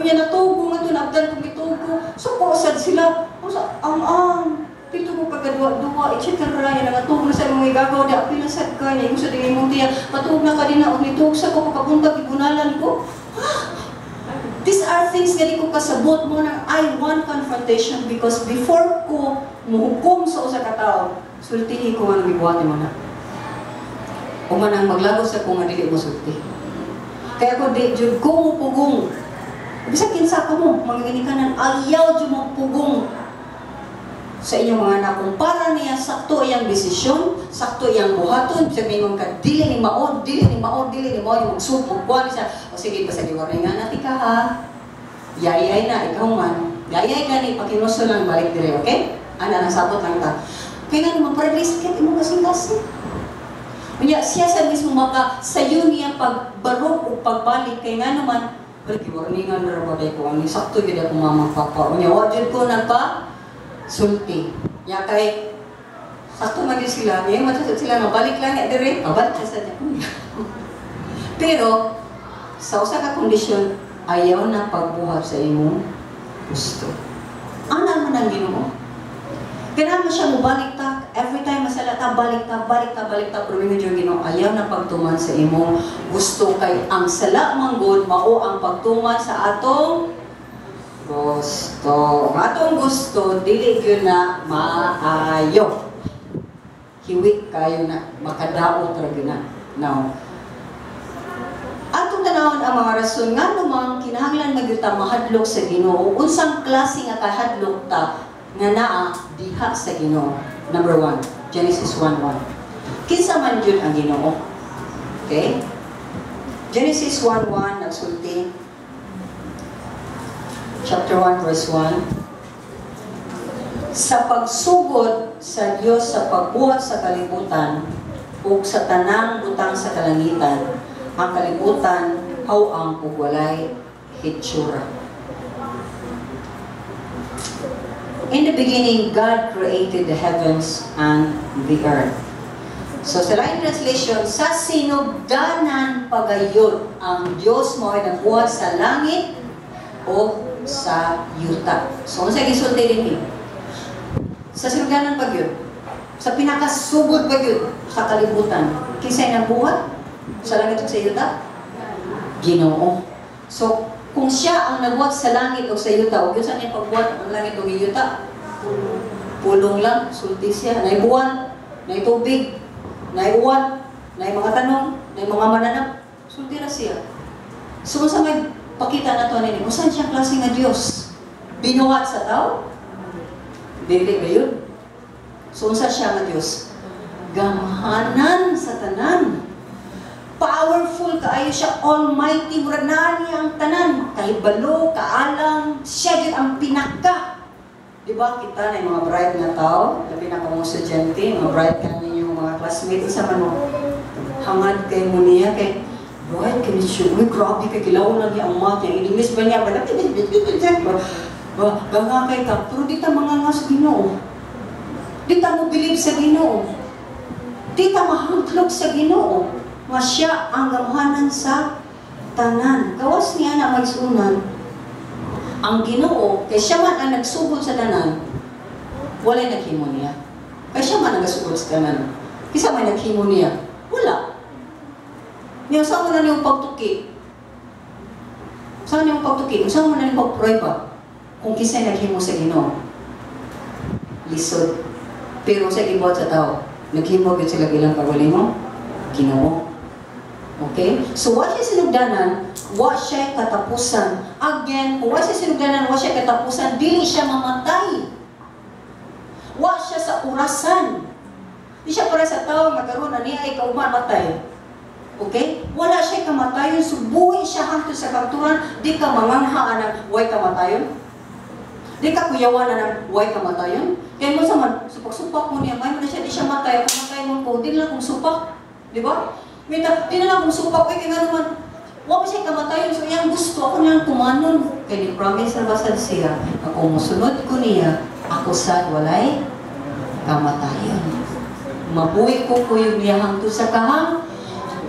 A: Unya natugo nga to, naabdan ko gitugo. So ko sad sila, usa ang dito ko pagkadua-dua, etc. Yan ang atuog na sa imong igagaw, di apil na sad ka, niya yung sa dingin mong tiya, patuog na ka din na, og nituog sa ko, pagkabuntag, gibunalan ko. These are things nga di ko kasabot mo nang I want confrontation because before ko muhukom sa usa ka tawo, sultihi ko nga nang gibuhat mo na. O man ang maglagos sa ko nga dili mo sulti. Kaya ko di jud ko mo pugong. Bisag kinsa ka mo, mga ginikanan, ayaw jud mo pugong sa inyong mga anak. Kung para niya sakto iyang desisyon, sakto iyang buhaton, sa mingon ka, dili ni mao, dili ni mao, dili ni mao, yung magsupog, kuha ni siya, o sige, basta giwarningan natin ka ha, yayay na, ikaw man, yayay ka ni, pakinuso lang, balik dire, okay? Ana, nasabot lang ta. Kaya nga naman, parang sakit, imong kasing-kasing. Unya, siya sa mismo maka, sayo niya pagbarog o pagbalik, kaya nga naman, balik, giwarningan na rin ko, ang sakto yun ako mama, papa. Unya, wa jud ko nagpa, sulti. Ya kay sakto man sila, ngayon matusod sila nga balik lang ya dire, pabalik sa niya. Pero sa usa ka kondisyon, ayaw na pagbuhat sa imong gusto. Ana man ang Ginoo. Kailangan mo siya mobalik ta, every time masala ta, balik ta, balik ta, balik ta, pero mingon yung Ginoo, ayaw na pagtuman sa imong gusto kay ang sala man gud mao ang pagtuman sa atong gusto. Ang atong gusto, dili gyud na maayo. Hiwit kayo na, makadaot ra gyud na. Now, atong tanawon ang mga rason nga namang kinahanglan magyud ta mahadlok sa Ginoo. Unsang klase nga kahadlok ta nga naa diha sa Ginoo? Number 1, Genesis 1:1. Kinsa man gyud ang Ginoo? Okay? Genesis 1:1 nagsulti, chapter 1 verse 1. Sa pagsugod sa Dios sa pagbuhat sa kalibutan ug sa tanang butang sa kalangitan, ang kalibutan haw-ang ug walay hitsura. In the beginning, God created the heavens and the earth. So sa lain translation, sa sinugdanan pagayod ang Dios mo ay nagbuhat sa langit o sa yuta. So, unsa gisulti dinhi? Sa sinugdanan pagyud, sa pinakasugod pagyud sa kalibutan, kinsay nagbuhat sa langit ug sa yuta? Ginoo. So, kung siya ang nagbuhat sa langit o sa yuta, ug unsa niya pagbuhat ang langit ug yuta? Pulong lang, sulti siya, nay buwan, nay tubig, nay uwan, nay mga tanong, nay mga mananap, sulti ra siya. So, unsa may pakita na to nini, usan siya klase nga Dios? Binuhat sa tao? Dili gayud. So unsa siya nga Dios? Gamhanan sa tanan. Powerful kaayo siya, almighty, murag naa niya ang tanan, kahibalo, kaalam, siya gyud ang pinaka. Di ba kita na yung mga bright nga tao, labi na kamong estudyante, mga bright ka ninyong mga classmates, isa man mo, hangad kay mo niya, kay bright kay siya, uy, grabe kay kilaw na niya ang math niya, in English ba niya, ba, ganga kay ka, pero di ta mga nga sa Ginoo. Di ta mo believe sa Ginoo. Di ta mahangklog sa Ginoo. Nga siya ang gamhanan sa tanan. Gawas niya na magsunan, ang Ginoo, kay siya man ang nagsugod sa tanan, walay naghimo niya. Kay siya man ang nagsugod sa tanan. Kisa may naghimo niya? Wala. Niya, saan mo na niyong pagtuki? Saan niyong pagtuki? Saan mo na niyong pagprueba? Kung kisa'y naghimo sa Ginoo. Lisod. Pero sa gibuhat sa tao, naghimo gyud sila ilang kagalingon? Ginoo. Okay? So, wa siya sinugdanan, wa siya katapusan. Again, kung wa siya sinugdanan, wa siya katapusan, dili siya mamatay. Wa siya sa orasan. Di siya para sa tao, magkaroon na niya ay kauman matay. Okay? Wala siya kamatayon, subuhi siya hangtod sa kanturan, di ka manganghaan ng way kamatayon. Di ka kuyawan na ng way kamatayon. Kaya mo sa man, supak-supak mo niya, may mo na siya, di siya matay, kamatay mo ko, di na lang kung supak. Di ba? Mita, di na lang kung supak, ay kaya nga naman, Wa pa siya kamatayon, so iyang gusto, ako nang tumanon. Kay ni promise na basad siya, ako musunod ko niya, ako sad walay kamatayon. Mabuhi ko kuyog niya hangtod sa kahang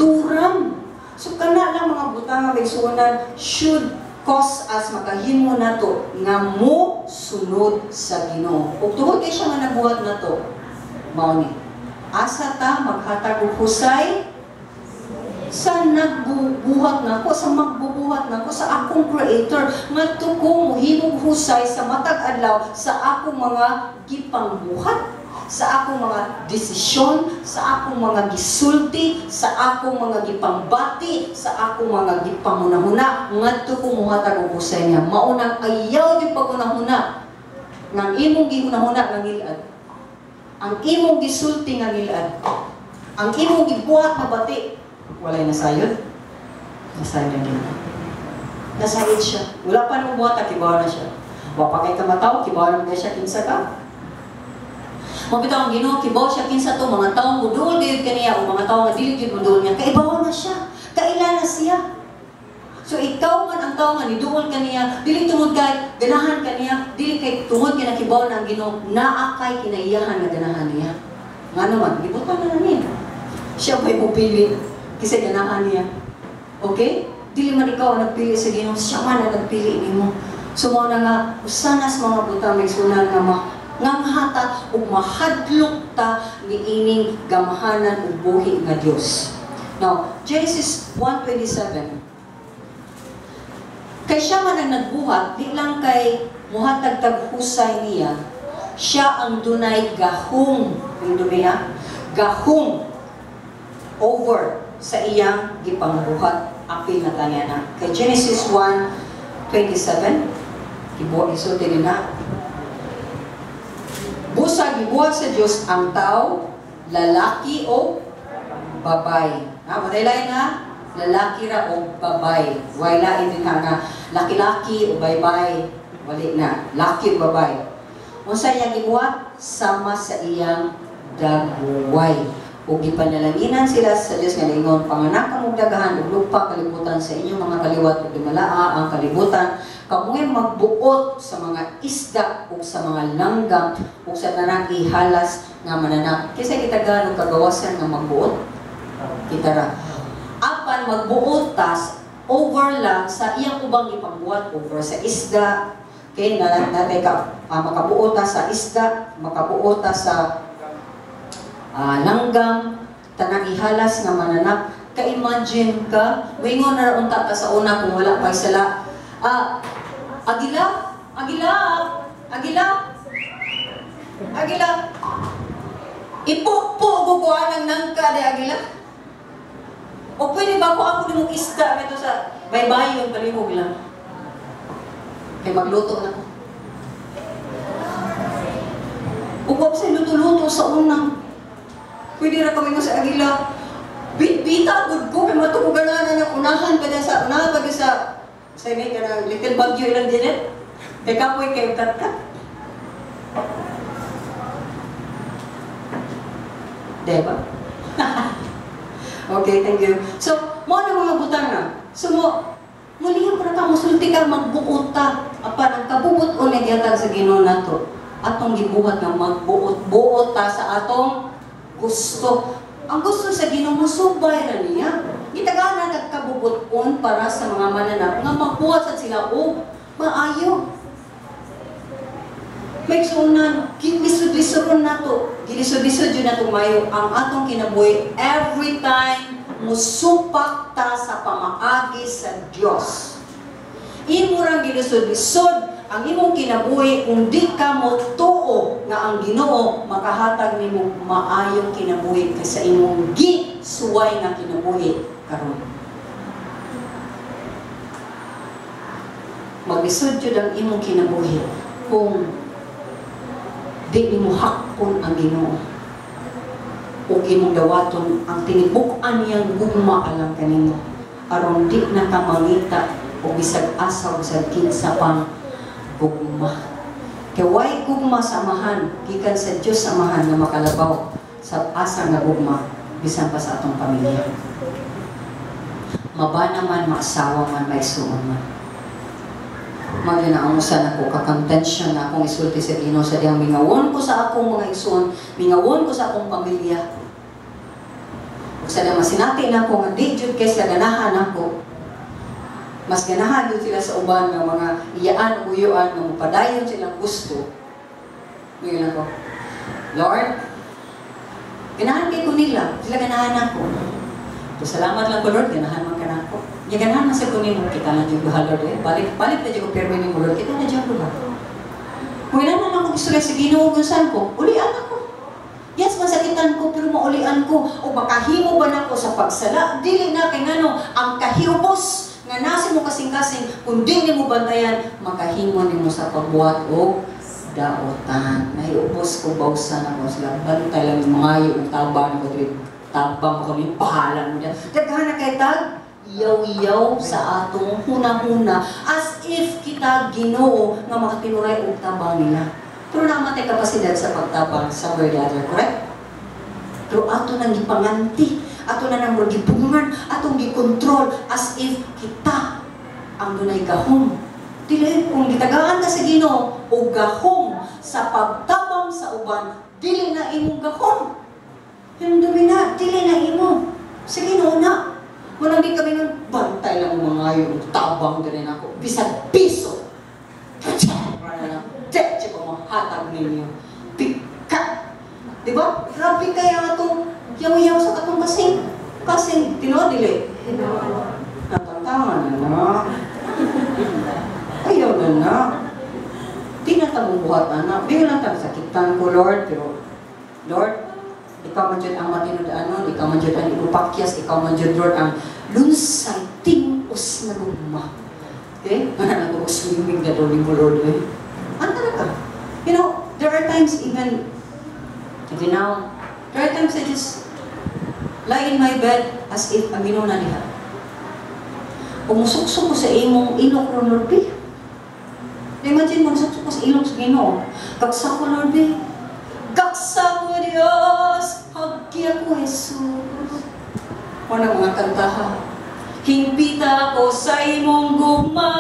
A: turan. So kana lang mga butang nga maigsuonan should cause us makahimo nato nga mo sunod sa Ginoo. Ug tungod kay siya nga nagbuhat nato, mao ni. Asa ta maghatag og husay sa nagbubuhat nako, sa magbubuhat nako, sa akong Creator, ngadto ko mohimog husay sa matag adlaw sa akong mga gipangbuhat, sa akong mga desisyon, sa akong mga gisulti, sa akong mga gipambati, sa akong mga gipanghunahuna, ngadto ko mohatag og husay niya. Maunang ayaw gyud paghunahuna ng imong gihunahuna nga ngilad, ang imong gisulti nga ngilad, ang imong gibuhat nga bati, walay nasayod. Nasayod ang Ginoo. Nasayod siya. Wala pa nang buhat, kibaw na siya. Wa pa kay kamataw, kibaw na siya kinsa ka. Mabitaw ang Ginoo, kibaw siya kinsa to, mga tawo muduol gayud kaniya o mga tawo nga dili gyud muduol niya, kaibaw na siya. Kaila na siya. So ikaw man ang tawo nga niduol kaniya, dili tungod kay ganahan kaniya, dili kay tungod kay nakibaw na ang Ginoo, naa kay kinaiyahan nga ganahan niya. Nga naman, gibutan na niya. Siya pa'y mupili kasi ganahan niya. Okay? Dili man ikaw ang nagpili sa Ginoo, siya man ang nagpili nimo. So mao na nga usa na sa mga butang maigsuonan nga manganghata ug mahadlok ta niining gamahanan ug buhi nga Dios. Now, Genesis 1:27. Kay siya man ang nagbuhat, di lang kay muhatag tag husay niya, siya ang dunay gahom, yung dumi ha, gahom over sa iyang gipangbuhat. Apil na tanya na. Kay Genesis 1:27, gibuhat isulti din na. Busa gibuhat sa Dios ang tao, lalaki o babay. Ha, walay lain ha? Lalaki ra o babay. Way lain din ha nga laki-laki o baybay. Wali na, laki o babay. Unsa iyang gibuhat? Sama sa iyang dagway. Ug gipanalanginan sila sa Dios nga niingon, panganak kamog daghan ug lupa kalibutan sa inyong mga kaliwat ug dumalaa ang kalibutan, kamoy magbuot sa mga isda ug sa mga langgam ug sa tanang ihalas nga mananak. Kinsa kita ganog kagawasan nga magbuot? Kita ra. Apan magbuot tas over lang sa iyang ubang ipangbuhat, over sa isda. Okay, na natay ka makabuot ta sa isda, makabuot ta sa langgam, tanang ihalas nga mananak. Ka-imagine ka, wingon na unta ta sa una kung wala pa'y sala. Agila, agila, agila, agila. Ipukpo guguan ng nangka de agila. O pwede ba ko ako nimong isda nito sa baybayon palihog lang. Kay magluto na ko. Ugwap sa luto-luto sa unang. Pwede ra kami sa agila. Bitbita gud ko kay matugugan na ng unahan pa sa unahan pa sa sa may kanang little bagyo ilang dinit. Kay kapoy kay kat-kat. Diba? Okay, thank you. So, mo na mga butang na. So, mo, mulihim ko na ka, musulti ka, magbuot ta. Apan, ang kabubut-on na gihatag sa Ginoo nato, atong gibuhat nga magbuot-buot ta sa atong gusto. Ang gusto sa Ginoo, masubay ra niya. Gitagaan na kabubut-on para sa mga mananap nga magbuhat sa sila og maayo. May sunan, gilisod-lisoron nato, gilisod-lisod yun nato mayo ang atong kinabuhi every time musupak ta sa pamaagi sa Dios. Imo rang gilisod-lisod ang imong kinabuhi kung di ka mo tuo nga ang Ginoo makahatag nimo maayong kinabuhi kaysa imong gisuway nga kinabuhi karon. Maglisod jud ang imong kinabuhi kung di nimo hakon ang Ginoo ug imong dawaton ang tinibuk-an niyang gugma alang kanimo aron di na ka mangita og bisag asa o bisag kinsa pang gugma. Kay way gugma sa Amahan gikan sa Dios Amahan nga makalabaw sa asa nga gugma bisan pa sa atong pamilya. Mabana man, maasawa man, maigsuon man. Mao na ang usa nako ka contention na akong isulti sa Ginoo sa dihang mingawon ko sa akong mga igsuon, mingawon ko sa akong pamilya. Ug sa dihang masinati nako nga di jud kay sila ganahan ako. Mas ganahan jud sila sa uban nga mga iyaan ug uyuan nga mopadayon silang gusto. Ngayon ako, "Lord, ganahan kay ko nila, sila ganahan ako. So, salamat lang ko, Lord, ganahan man ka nako. Nya ganahan man sa ko nimo, kita lang jud duha, Lord, eh. Balik, balik na jud ko pirmi nimo, Lord, kita na jud duha." Kung ilan na lang ko istorya sa Ginoo kung saan ko, ulian ako. Yes, masakitan ko, pero maulian ko. O makahimo ba nako sa pagsala? Dili na, kay ngano, ang kahiubos nga nasa mo kasing-kasing, kung di nimo bantayan, makahimo nimo sa pagbuhat og daotan. Nahiubos ko, bawsan ako sila. Bantay lang yung mga yung tabang ko diri. Tabang ko kami, bahala mo dyan. Daghan na kay tag, yaw-yaw sa atong huna-huna as if kita Ginoo nga makatinuray og tabang nila. Pero namatay kapasidad sa pagtabang somewhere the other, correct? Pero ato nang gipanganti, ato na nang gibungan, atong gikontrol as if kita ang dunay gahom. Dili, kung gitagaan ka sa Ginoo og gahom sa pagtabang sa uban, dili na imong gahom. Hinumdumi na, dili na imo. Sa Ginoo na. Walang di kami nga bantay lang mga yung tabang din ako. Bisag piso. Diretso ko mahatag ninyo. Pika. Di ba? Grabe kaya atong yaw-yaw sa katong kasing. Kasing, tinuod dili. Natantangan na na. Ayaw na na. Di na ta buhat ana. Di lang ta sakitan ko, Lord. Pero, Lord, ikaw man jud ang matinud-anon, ikaw man jud ang iupakyas, ikaw man jud, Lord, ang lunsay ting-os na gugma. Okay? Mana na ko swimming na daw mo, Lord, eh. Ano talaga? There are times even now, there are times I just lie in my bed as if ang Ginoo na diha. Umusuksok ko sa imong ilok ron, Lord, be. Imagine mo, suksok ko sa ilok sa Ginoo. Gagsa ko, Lord, be. Gagsa ko, Diyos. Hagki ako, Jesus. Wala mga kantaha. Hingpita ako sa imong gugma.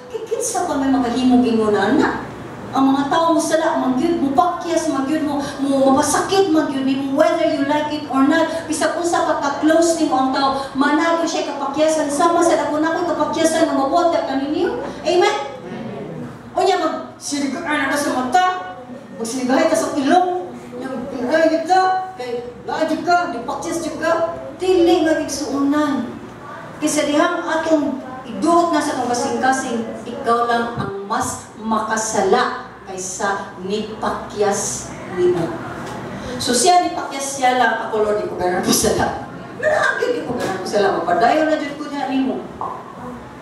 A: Kinsa pa may makahimong ingon na? Ang mga tao mo sala, man gyud, mo pakyas, man gyud mo, mo mapasakit, man gyud nimo, whether you like it or not. Bisag unsa pa ka-close nimo ang tao, manago siya kapakyasan, sama sa dako na ko'y kapakyasan nga mabuhat ka kaninyo. Amen? Unya mag siligaan na sa mata, magsiligahay ta sa ilong, yung ay kita, kay naa jud ka, di pakyas jud ka, dili nga igsuonan. Kaysa dihang atong idurot na sa atong kasing-kasing, ikaw lang ang mas makasala kaysa nipakyas nimo. So siya nipakyas siya lang, ako, Lord, di ko ganahan sala. Nanaagin di ko ganahan sala, mapadayon na jud ko niya nimo.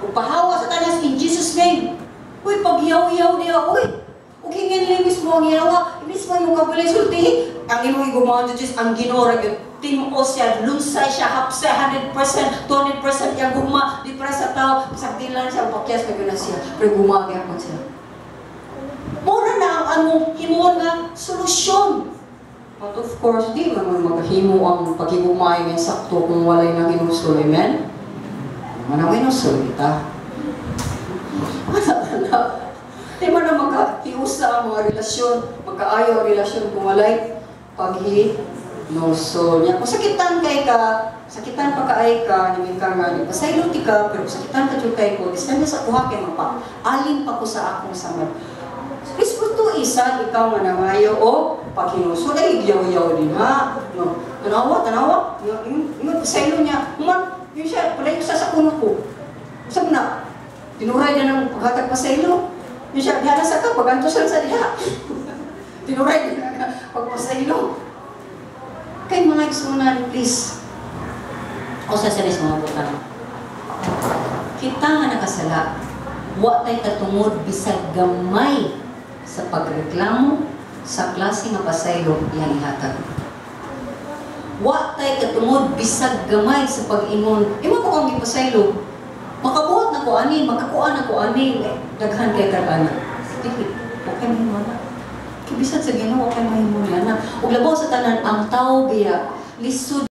A: Ug pahawa sa tanas in Jesus' name. Uy, pagyaw-yaw niya, uy. Ug hingin lang mismo ang yawa, mismo imong kabulay sultihi. Ang imong igumaon Diyos, ang Ginoo ra gyud. Tinuos siya, lunsay siya, hapsay, 100%, 200% yang gugma, di para sa tao, bisag di lang siya, pakyas pa na siya, pero gugma gyapon siya. Mura na ang among himuon nga solusyon. But of course, di man mo maghimo ang pagigumay nga sakto kung walay nang hinusol, amen? Manang hinusol kita. Wala na. Di man na magkahiusa ang mga relasyon, magkaayo ang relasyon kung walay paghinusol. Nya, kung sakitan kay ka, sakitan pa kaay ka, nimin ka nga, pasaylo ti ka, pero sakitan ka jud kay ko, bisan na sa kuha kay mapa, alin pa ko sa akong samad. Respeto isa, ikaw nga nangayo o paghinusol, ay yaw-yaw din ha. No. Tanawa, tanawa, yung pasaylo niya, human, yun siya, pala yung sa kuno ko. Saan na? Tinuray na ng paghatag pasaylo. Yun siya, diha na sa ka, pagantos lang sa diha. Tinuray na pagpasaylo. Kay mga igsunan, please. O sa salis mga butang. Kita nga nakasala, wa tay katungod bisag gamay sa pagreklamo sa klase nga pasaylo iyang ihatag. Wa tay katungod bisag gamay sa pag-ingon, imo ko kang gipasaylo. Makabuhat na ko ani, makakuha na ko ani, eh, daghan kay karana. Dili, okay mo na. Kay bisan sa Ginoo okay mahimo niya na. Ug labaw sa tanan ang tao biya lisod.